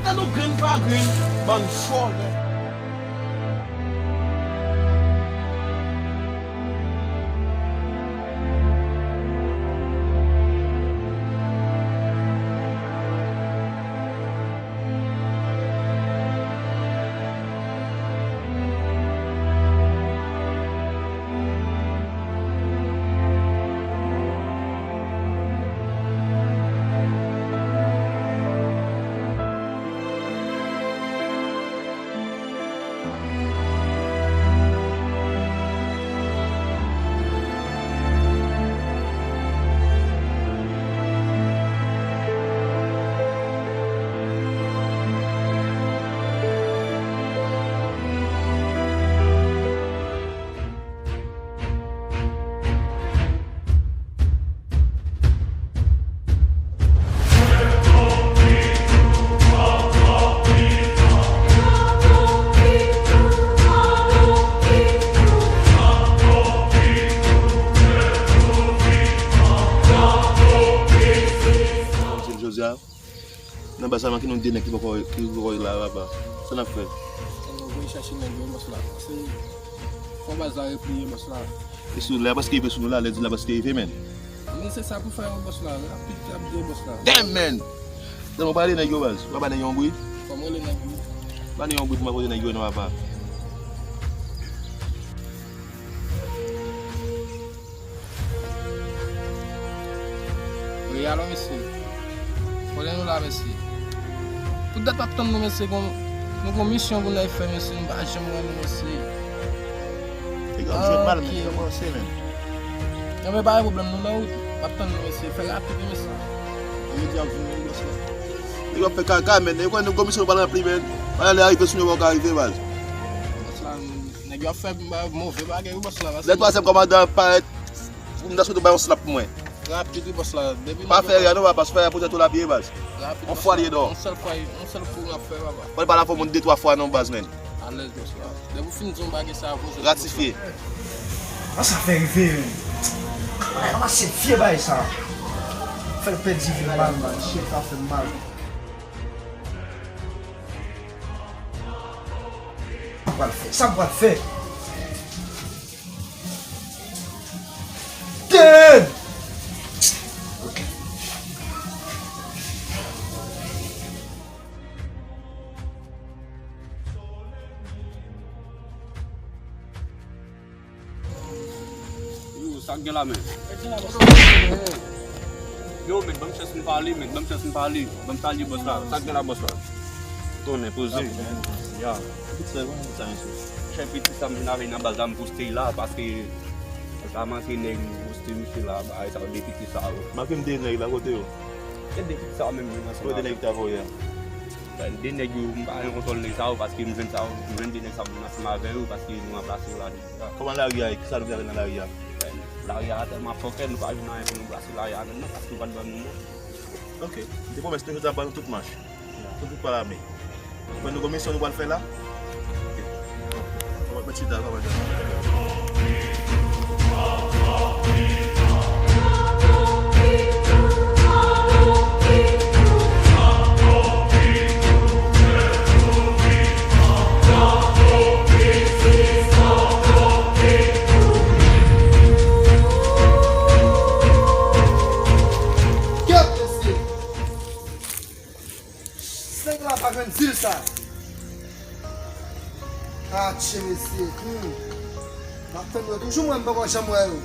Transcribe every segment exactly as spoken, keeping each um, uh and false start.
Tande w grenn pa grenn, bann vòlè. Jodi a, nan baz la, manke nou de nèg ki poko, ki poko la, papa. Sa n ap fè? Ann voye chache nèg yo, bòs la. Paske fò baz la repliye, bòs la. E sou la, paske rive sou nou la, lè di la, paske rive, men. Men se sa pou fè, bòs la. Rapid, rapid, bòs la. Damn, man! Damn, ou pa rele nèg yo, baz? Ou pa ba nèg yo yon bri? Fò m rele nèg yo. Ba nèg yo yon bri pou mwen poze nèg yo, non, papa. Wi, alo, mesye. Kote nou la, mesye? Pou dat m ap tann nou, mesye, gon, nou gon misyon pou n al fè, mesye, nou pa janm wè nou, mesye. Nèg yo ap jwe mal, men yo kòmanse, men. Non, men pa gen pwoblèm, nou nan wout. M ap tann nou, mesye. Fè rapid, wi, mesye. Nèg yo di ap vini, wi, mesye. Nèg yo ap fè kaka, men. Nèg yo kwè nou gon misyon nou pral ranpli, men. Pandan lè arive sou nou, nou pa ka rive, baz. Bòs la, nèg yo ap fè move bagay, wi, bòs la, paske lè twazyèm kòmandan parèt, pou m ta sot bay yon slap pou mwen. Rapid, wi, bòs la. Depi pa fè erè, non, papa, fè erè pou tèt ou la byen, baz. Rapid, bòs la. On fwa li ye, non. Yon sèl fwa, yon sèl kou n ap fè, papa. Fò l pale avè moun de twa fwa, non, baz, men. Alèz, bòs la. Depi w fin di yon bagay sa, poze. Ratifye. An sa fè rive, men. Ay, kòman se vye bagay sa? Fè l pèdi vi l mal, man. Chèf la fè m mal. Sa m pral fè? Sa m pral fè? Damn! Ok. Yo, sa k gen la, men? Yo, men, ban m chans m pale, men, ban m chans m pale. Ban m salye bòs la. Sa k gen la, bòs la? Konnen, poze. Ya. Chè, piti sa m vin avè nan baz la, m poste l la, paske ramanse nèg, m poste misye la, bagay sa yo, de piti sa yo. Make m de nèg la, kote yo? Se de piti sa yo menm, yo nan. Kote nèg ki ta voye a? De nèg yo, m pa gen kontwòl nèg sa yo, paske m jwenn sa yo, m jwenn de nèg sa yo, m ansanm avè yo, paske nou ranplase yo la deja. Kòman lari a ye? Kisa nou vin avè nan lari a? Lari a tèlman fòkè, nou pa jwenn anyen pou nou plase lari a menm non, paske yo pa t ban nou non. Ok, m te pwomèt nou jodi a ban nou tout manch. Pou tout pa lame. Mwen nou gon misyon nou pral fè la? Ok. Kòman, mèt chita, kòman? Gad, mesye! Seng la pa jwenn zil sa. Atche, mesye. Hmm. M ap tann yo toujou, mwen, m poko janm wè yo.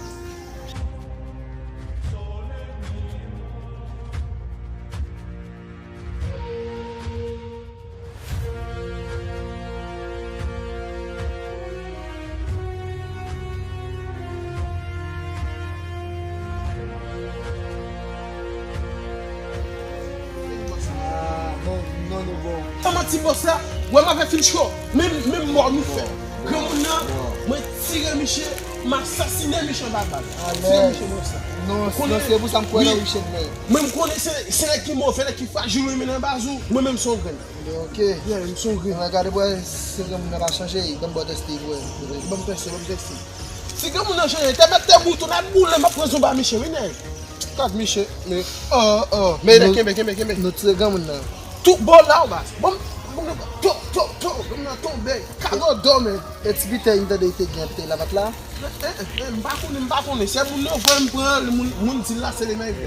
Ah, non, non, non, bon. Pa manti, bòs la, wè m avè fil cho, menm, menm mò nou fè. Granmoun nan, mwen tire miche, m asasinen miche anba bal. Tire miche, bòs la. Non, non, se pou sa m kwè nan Richard, men. Mwen, m konnen se, se nèg ki move, nèg ki frajil, wi, men nan baz ou, mwen menm se yon grenn. Ok. Yeah, m se yon grenn. Mwen gade, bwè, si granmoun nan pa chanje, ban m bò tèste, bwè. Ban m tèste, ban m tèste. Si granmoun nan chanje, te mèt te bouton, n ap boule, m ap pran zon ba miche, wi, nèg. Gad miche, men, oh, oh. Men, nèg, kenbe, kenbe, kenbe. Nou tire granmoun nan. Tout bò la, w baz. Bon, bon, to, to, to, granmoun nan tonbe. Kado dòmen. E ti pitèy, m tande te gen pitèy lavat la. Eh, eh, eh, m pa konnen, m pa konnen. Se moun yo voye m pran, moun, moun di l la, se li menm.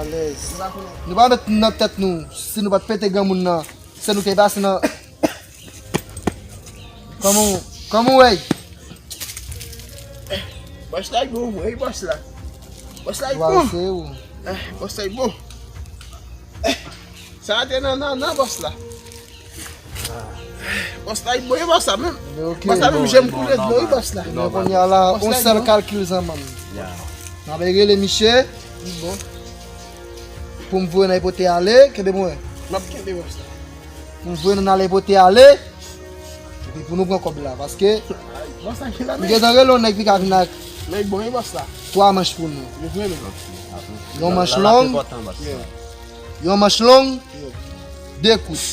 Alèz. M pa konnen. Nou pa met nan tèt nou, si nou pa t pete granmoun nan, se nou k ap pase nan. Kòman, kòman w wè? Bòs la bon, wi, bòs la. Bòs la bon. Eh, bòs la bon. Eh, sa a te nan, nan, nan bòs la. Bòs la, bon, e bòs la menm. Bòs la menm, je m koule dlo, wi, bòs la. Men kounye a la, yon sèl kalkil zanmanm. N ap rele miche. Bon. Pou m voye nan epote ale, kenbe mwen. M ap kenbe bòs la. Pou m voye nan epote ale. Epi pou nou pran kòb la, paske m gentan rele yon nèg ki ka vin ak twa manch pou nou. Yon manch long, yon manch long, de kout.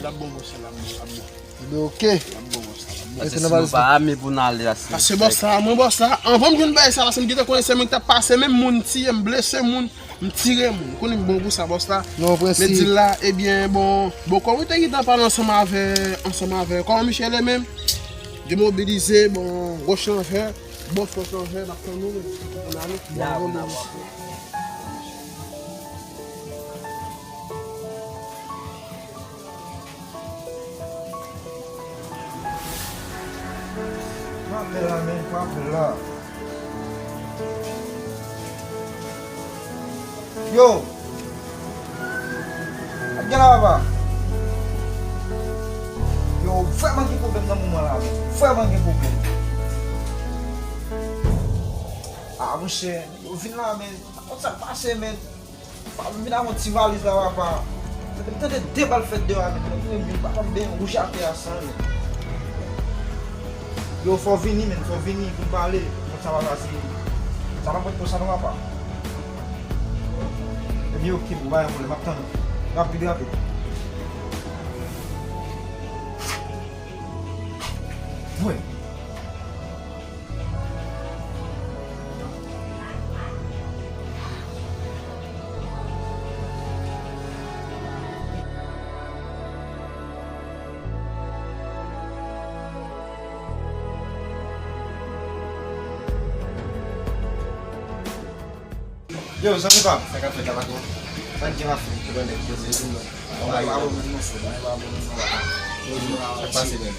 L ap bon, bòs la, l ap bon, l ap bon. Ebyen, oke. L ap bon, bòs la, l ap bon. Paske si nou pa ame pou n ale a, se... Paske bòs la, mwen bòs la, anvan m jwenn bagay sa, paske m gentan konnen se mwen ki t ap pase, menm moun tiye m, blese moun, m tire moun. Ou konnen m bon pou sa, bòs la. Non, prensip. Men dil la, ebyen, bon, bon, kòm ou te gentan pale ansanm avè, ansanm avè, kòman miche rele menm? Demobilize, bon, wòch anvè, bòs wòch anvè, n ap tann ou, men. Ann ale. Ya, bon, bon, bon. Frape la, men, frape la. Yo! Gad gen la, papa. Yo, vrèman gen pwoblèm nan moman la, men. Vrèman gen pwoblèm. Ah, monchè, yo vin la, men. Pa konn sa k pase, men. Pa vin avè yon ti valiz la, papa. Mwen te tande de bal fèt deyò a, men mwen tounen vin, papa, m benyen wouj atè a san, men. Yo, fò w vini, men, fò w vini pou n pale. Konsa, papa, si sa pa pran pou sa, non, papa. Ebyen, oke, bon, pa gen pwoblèm, m ap tann ou. Rapid, rapid. Mwen. Yo, zanmi pa m. Sa k ap fèt la, patwon? Sa k gen la, frè? Ou konnen, poze, di m non. Anba yo, anba yo, anba yo. Sa k pase, menm?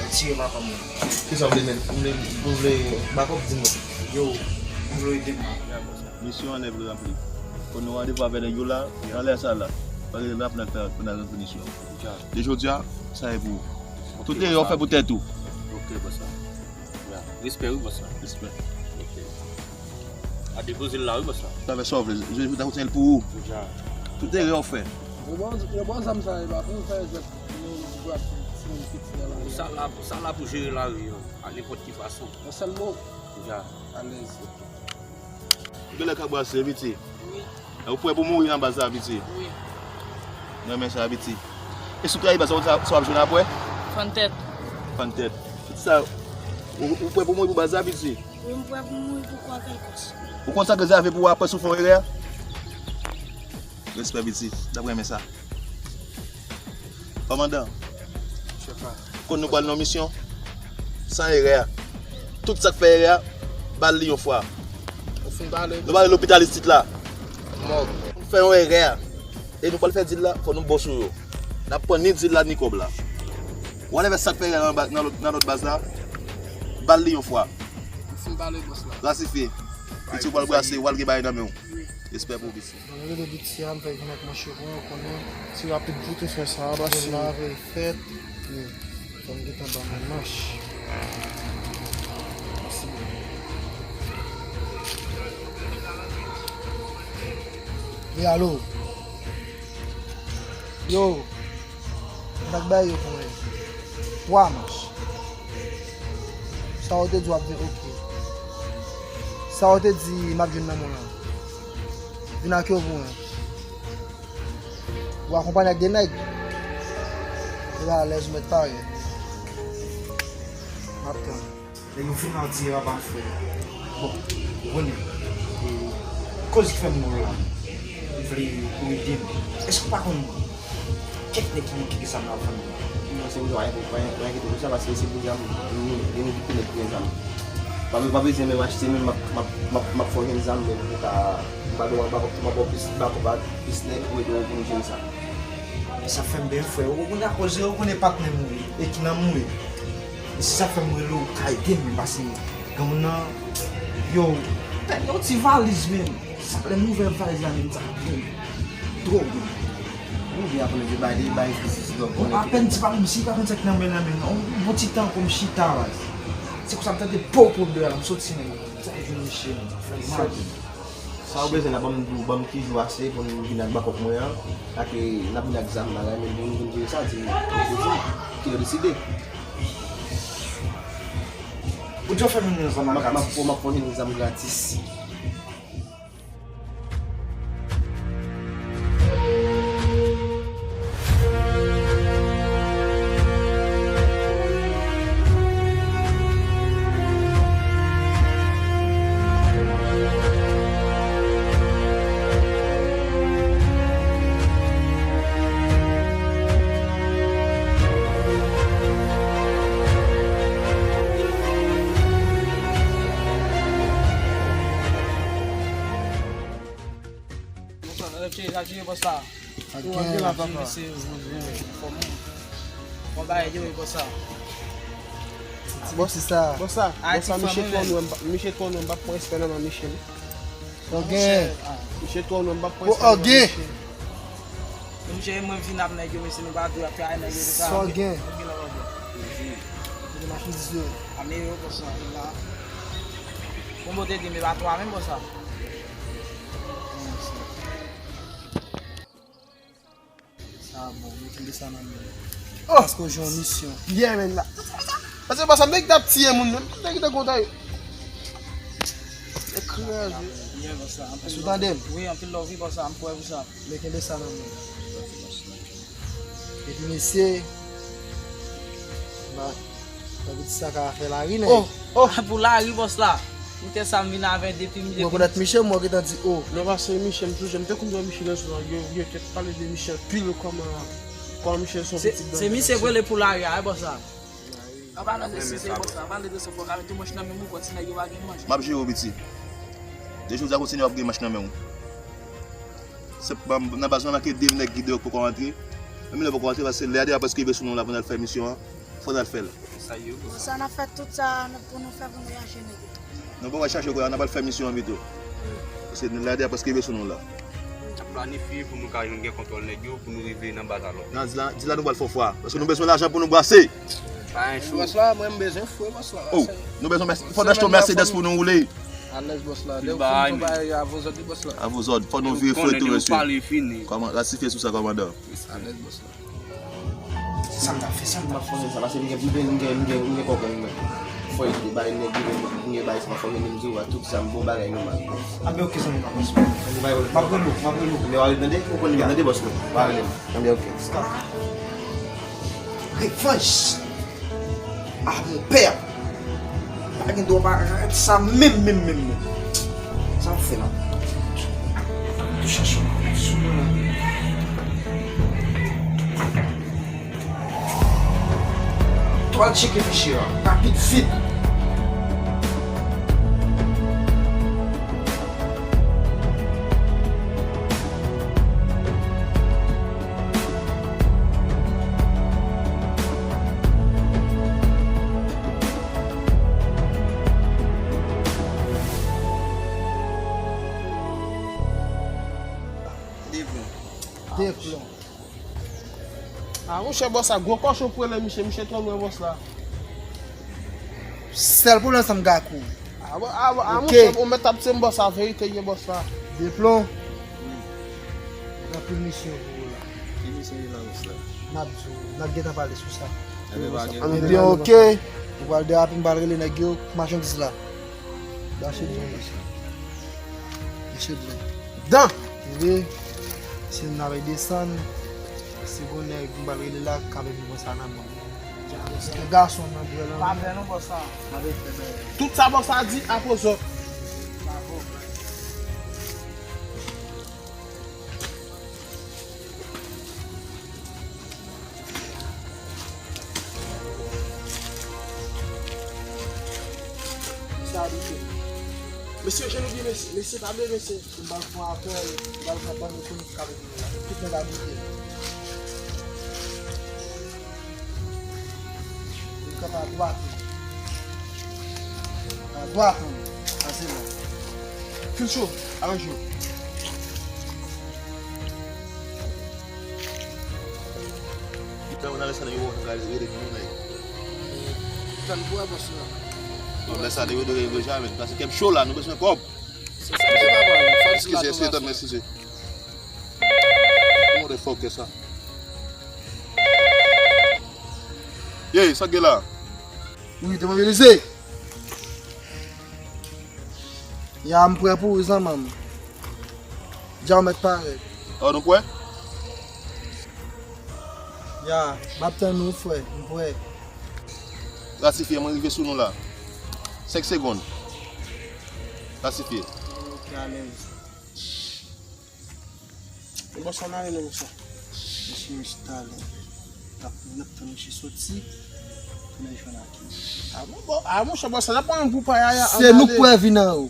Tire m ankò, menm. Kisa w vle, menm? Ou vle, ou vle bakòp, di m non. Yo, ou vle ede m? Misyon an lè vle ranpli. Fò nou randevou avè nèg yo la, nan lè sa la. Paske n ap nan fè, fè nan ranpli misyon. De jodi a, sa e pou ou. Tout erè w fè pou tèt ou. Ok, bòs la. Ya. Respè wi, bòs la. Respè. Ok. A depoze l la wi, bòs la. Sa fè sa w vle. Je, je, je, pou ou. Ja. Tout erè w fè. Yo ba, yo ba zam sa, yo ba pou fè zèt. Yo ba ti moun piti nan la. Sa la, sa la pou jere lari an, a nenpòt ki fason. Yon sèl mo. Ja. Alèz. Ou genlè ka brase, piti. Wi. Ou prè pou mouri nan baz la, piti? Wi. Mwen renmen sa, piti. E si w trayi baz la, sa, sa w ap jwenn apre? Fann tèt. Fann tèt. Sa, ou, ou prè pou mouri pou baz la, piti? Wi, m prè pou mouri pou kwa kèlkeswa. Ou konn sa ke Zave pou w apre si w fè yon erè? Respè, piti. N ap renmen sa. Kòmandan, konn nou pral nan misyon san erè a. Tout sa k fè erè a, ba l li yon fwa. Nou fin pale. Nou pale lopital isit la. Mò. Nou fè yon erè a. E nou pral fè dil la, fò nou bon sou yo. N ap pran ni dil la, ni kòb la. Whatever sa k fè erè a nan ba-, nan lòt, nan lòt baz la, Bal li yon fwa. M fin bal wi bòs la. Rasifye. Piti w pral brase, w pral gen bagay nan men w. Respè pou piti. Mwen rele piti a, m fè vin ak manchevon, ou konnen. Se rapid pou te fè sa, pase. Lave fèt. Fò m gentan ban mwen manch. Mèsi. Wi, alo. Yo. M t ap bay yo pou mwen. Twa manch. Sa w te di w ap vin, oke. Sa w te di m ap jwenn nan men w lan. Vin ak yo pou mwen. Ou akonpanye ak de nèg. Ou alèz, ou mèt pare. M ap tann. Nèg yo fin la di papa frè. Bon, ou konnen. E, koz ki fè m wè w la. M vle ou ede m. Èske ou pa konn kèk nèg ki gen kèk zam nan fanmi? Non, se pou sa, pa enkyete pou sa, paske se pou zam, gen nèg ki gen zam. Pa, pa bezwen menm achte, menm m ap, m ap, m ap, m ap fè w jwenn zam, men pou ta, m pa gen, m ap, m ap ba w plis, ba w plis nèg pou ede w pou nou jwenn sa. E sa fè m byen frè. Ou konnen akoz ou konnen patnè m ou ye, e ki nan m ou ye. E se sa fè m rele w ka ede m, paske granmoun nan, yo, tèt yon ti valiz menm. Sa lè m ouvè valiz la menm sa ap byen. Twò byen. Ou byen aprann de bay, de bay fisis dòk. Bon, apèn ti pa menm si pa konn sa ki nan men nan men non. Bon ti tan pou m chita baz. Se konsa m tande po po de la, m soti nan yo. Sa e jwenn misye menm, sa fè m mal. Sa ou bezwen la, ban m di w, ban m ki jou ase pou n vin ak bakòp mwen an, ak, e, n ap vin ak zam bagay, men pou nou vin jere sa, di m, di m, ki yo deside. Ou dwe fè m yon zam gratis. M ap, m ap, m ap fè w yon zam gratis. Bonswa, mesye, sa ki ye, bòs la? Ou antre la, papa. Mesye, bòs la. Bon bagay, yo, bòs la. Bòs sa. Bòs la, bòs la, misye twò nou, m pa, misye twò nou, m pa pran respè nan men misye, non. Sa w gen? Misye twò nou, m pa pran respè nan men misye. Mesye, mwen vin ap nèg yo, mesye, nou pa dwe ap travay nèg yo konsa. Sa w gen? Mwen gen machandiz yo. Ame yo, bòs la, vin la. Bon, bon, te di, men pa twa menm, bòs la. Sa bon, yo kenbe sa nan men. Oh! Paske w jwenn yon misyon. Yeah, men la. Paske pa sa, m te t ap tiye moun, men m te t ap kontan yo. E kraze. Yeah, bòs la. Èske w tande m? Wi, anpil love, wi, bòs la, m kwè pou sa. Men kenbe sa nan men. Epi mesye, ba, ba piti sa ka fè lari, nèg. Oh, oh. Pou lari, bòs la. Pou tè sa m vin avè depi m, depi m. Ou rekonèt misye, m wè w gentan di, oh. Non, pa se misye, m toujou, m te konn wè misye nan zòn nan, yo, yo te pale de misye anpil kòman, kòman misye se yon pitit gang. Se misye k rele pou lari a, wi, bòs la. An palan de si se bòs la, an palan de se fò ka mete manch nan men m, ou kontinye yo pa gen manch. M ap jere w, piti. De jodi a kontinye w ap gen manch nan men w. Se, nan baz mwen, manke de nèg ki deyò k poko rantre. Menm lè yo poko rantre, paske lè a deja prèske rive sou nou la pou n al fè misyon an, fò n al fè l. Sa yo, sa n ap fè tout sa pou nou fè pou nou chache nèg yo. Non, bon, w a chache kò a, n ap al fè misyon an pito. Paske lè a deja prèske rive sou nou la. N ap planifye pou nou ka jwenn gen kontwòl nèg yo, pou nou rive nan baz alò. Nan, di la, di la nou pral fè fwa. Paske nou bezwen lajan pou nou brase. Pa yon chou. Bòs la, mwen m bezwen fwe, bòs la. Oh, nou bezwen, fò n achte yon Mercedes pou nou woule. Alèz, bòs la. Lè w fin fè bagay, a vos òd, wi, bòs la. A vos òd. Fò nou vire fre tou, mesye. Kòman, rasifye sou sa, kòmandan. Alèz, bòs la. Se sa m t ap fè, sa m t ap fè. M ap fè sa, paske m gen, m gen, m gen, m gen, m gen kòkòy, mwen. Fò ede bay nèg, m gen, m gen bay, sa fò m gen nimewo a, tout sa, m bon bagay nòmal. A, men oke, zanmi pa bòs. M ap rele w, m ap rele w. Men w a rele m tande, ou konn nimewo m tande, bòs, non. W a rele m. Anben, oke. Revanj. Ah, mon père. Pa gen dwa pa ret sa menm, menm, menm, menm. Sa w fè la? Tou chache sou mwen la. Tou al tcheke fichye a. Rapid, vit. Teflon. A, monchè, bòs la, gwo kòchon pou rele misye, misye twò lwen bòs la. Sèl pwoblèm sa m ka kou. A, bon, a, bon, a, monchè, ou mèt ap tyenm bòs la, verite gen bòs la. Teflon. Gen anpil misyon pou ou la. Ki misyon ki la, bòs la? N ap di w, n ap gentan pale sou sa. Ebyen, ok. Ou pral derape, m pral rele nèg yo, machandiz la. Mache byen, mesye. Mache byen. Dan! Wi. Si n ap desann, si gon nèg m pral rele la, k ap vin pran sa nan men m. Mesye, gason nan dwèl lan. Pa pè non, bòs la. Tout sa bòs la di, apre zòt. Mesye, jenou byen, mesye. Mesye, pa bliye, mesye. M pral pran apèl, m pral pran bann moun k ap vini la. Tout nèg abite. Li kanpe adwat ou. Adwat ou. Pase la. Fil cho, aranje w. Ou nan lese nan yo, nou ka rele nou nèg. Tann pou wè bòs la. Bon, lè sa, dewe, dewe, dewe, jamè. Pase kèm cho la, nou bezwen kòb. Eskize, eskize, tann, eskize. Motherfucker sa. Ye, sa k gen la? Wi, demobilize. Ya, m prè pou ou, zanmi m. Dja ou mèt parèt. Oh, nou prè? Ya, m ap tann ou, frè, m prè. Rasifye, mwen rive sou nou la. Senk segonn. Rasifye. Ok, alèz. Bòs la, n ale non, mesye. Mesye, mesye, talè. N ap, n ap tann misye soti. Pou n al jwenn ak li. A bon, bon, a, monchè, bòs la, n ap pran yon gwoup a yaya. Se nou k pou vin anwo.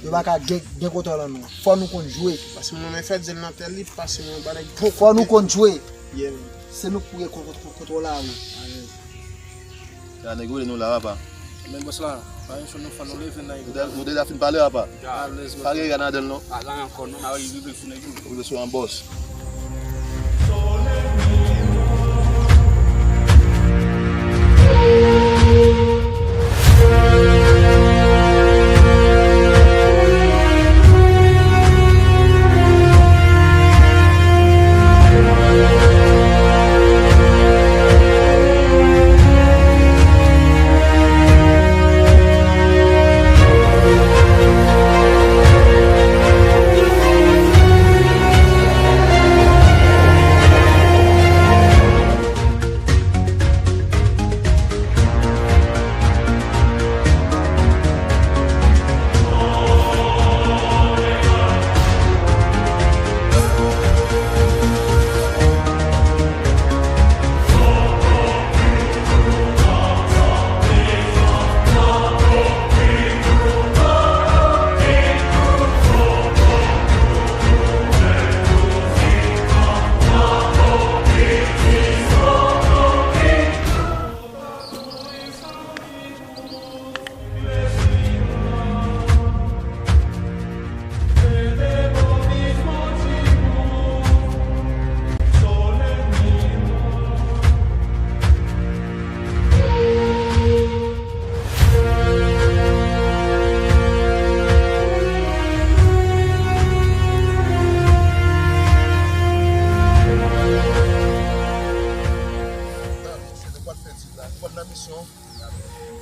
Yo pa ka gen, gen kontwòl an nou. Fò nou konn jwe. Paske mwen, mwen fè dil nan tèt li, paske mwen, ba nèg bon. Fò nou konn jwe. Yeah, man. Se nou k pou gen kontwòl, kontwòl a ou. Alèz. Ya, nèg yo rele nou la, papa. Men bòs la, pa yon chon nou fò nou leve nan yo. Nou de-, nou deja fin pale, papa. Alèz, bòs. Pa gen rega nan dèl, non. Pa gen ankò, non, n a rive sou nèg yo. Rive sou yon bòs.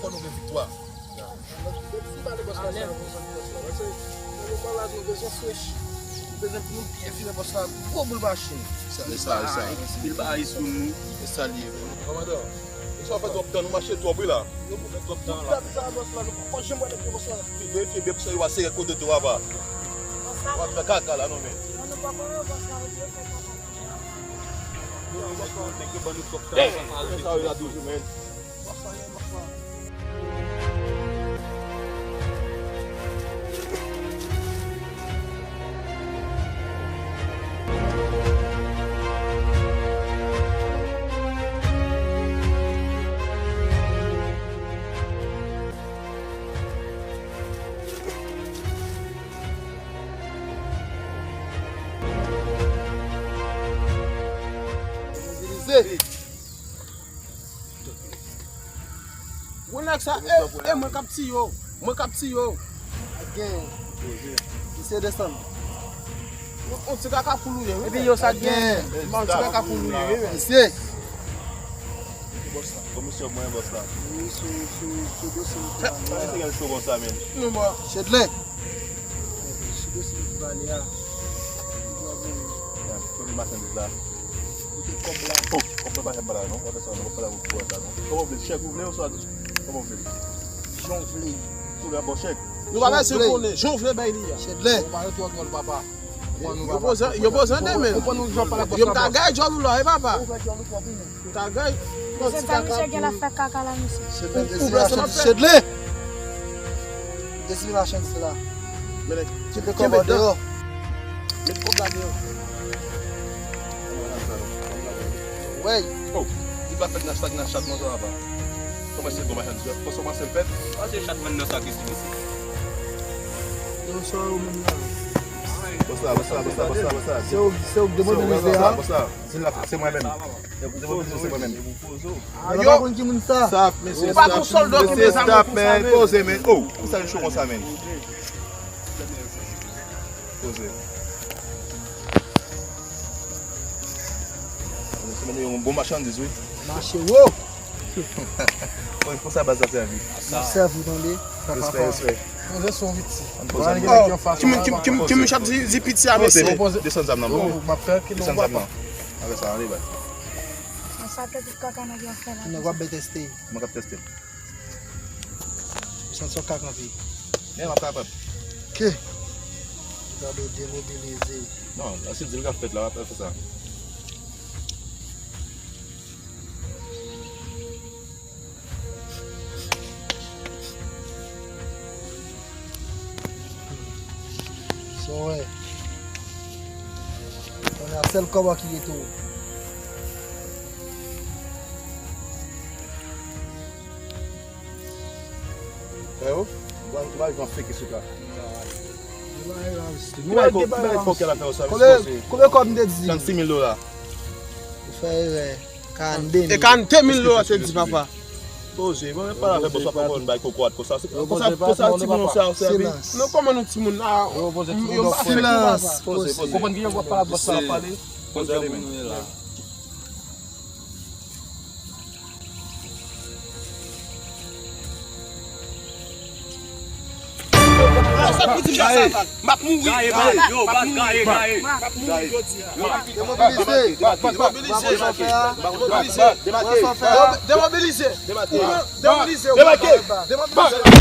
Fò nou gen viktwa. Depi si pale bòs la, sa yo konsantre bòs la. Paske nan moman la, nou bezwen frech. Nou bezwen pou nou byen file bòs la. Gwo boul machin. Sa, e sa, e sa. Pil bagay sou nou. E sa l ye, men. Kòmandan, e sa w fè twòp tan, nou mache twòp, wi, la. Nou fè twòp tan, la. Sa, bòs la, nou pa janm wè nèg bòs la. Verifye byen pou sa yo a sere kote tou, apa. W ap fè kaka la, non, men. Nèg yo ban nou twòp tan, sa yo la toujou, men. Hey. Wè nèg sa, e, e, mwen k ap tiye w. Mwen k ap tiye w. Gen. Misye desann. Yon, yon ti kaka poul ou ye, wi. Epi yo sa gen. Gen. Yon ti kaka poul ou ye, wi. Misye. Komisyon mwen, bòs la. Wi, sou, sou, sou dosye nou te pale a. Sa se gen cho konsa, men. Non, bò. Chedlè. Sou dosye nou te pale a. Ya, kote machandiz la? Kote kòb la? Oh, kòb la pa fè bagay non. Wè sa, nou pa fè bagay pou sa non. Kòman w vle? Chèk ou vle oswa kòman w vle? Jan w vle. Tou la bon chèk. Nou pa bezwen konnen. Jan w vle bay li a. Chedlè. Ou pa retwò dwòl, papa. Yo poze, yo poze demen. Ou pran nou jan pale ak bòs la. Yo m ta gaye djòl ou la, e papa. Ou fè djòl ou twòp, wi. M ta gaye. Mesye, sa misye gen la fè kaka la, mesye. Chedlè, ou, ou desi la machann, Chedlè. Desi machann se la. Kenbe kòb la deyò. Met kòb la deyò. Wey. Oh, li pa fèt nan sak nan chat non, sa va pa. Kòman se bon machann se? Kòman se fèt? An se chat vann nan sak isi, mesye. Yo, sa yo menm la. Bòs la, bòs la, bòs la, bòs la, bòs la. Se ou, se ou k demobilize a. Bòs la, bòs la. Se la, se mwen menm. Se mwen menm. Yo, pa konn ki moun sa. Stop, mesye, ou pa stop. Gon sòl dòk ki bezwen stop, man. Poze, men. Oh, pou sa yo cho konsa, men. Poze. Se mande yon bon machandiz, wi. Mache wo. Bon, pou sa baz la sèvi. N ap sèvi, tande. Respè, respè. Poze son vit si. Ann poze. Oh, ki moun, ki, ki, ki moun k ap di, di piti a, mesye? Poze, desann zam nan, bon. Desann zam nan. Avè sa, ale, bay. Sa tèt kaka nèg yo fè la. Nèg w ap byen teste. Mwen k ap teste. Ou santi w ka kanpe. Men m ap kapab. Ke? Gade w demobilize. Non, la se di l k ap fèt la, w ap fè sa. Sa w wè. Kounye a sèl kòb ki rete w. Freo, ou pa, ou pa rive an feke sou ka. Nou bay, nou bay fòkè la fè w sa, mesye. Konbyen kòb m te di? Trannsis mil dola. Ou fè erè. Karannde mil. E karannde mil dola se di papa. Poze, mwen menm pale avè bòs la, pa konn bay kokorat konsa. Konsa, konsa timoun sa yo sèvi. Non, kòman nou timoun la? Yo poze timoun yo pa fè silans. Poze, poze. Konprann ki jan w ap pale ak bòs la, w ap pale. Poze, men. M ap mouri. M ap mouri. M ap mouri jodi a. Demobilize. Demobilize. Demobilize. Demobilize. Demobilize.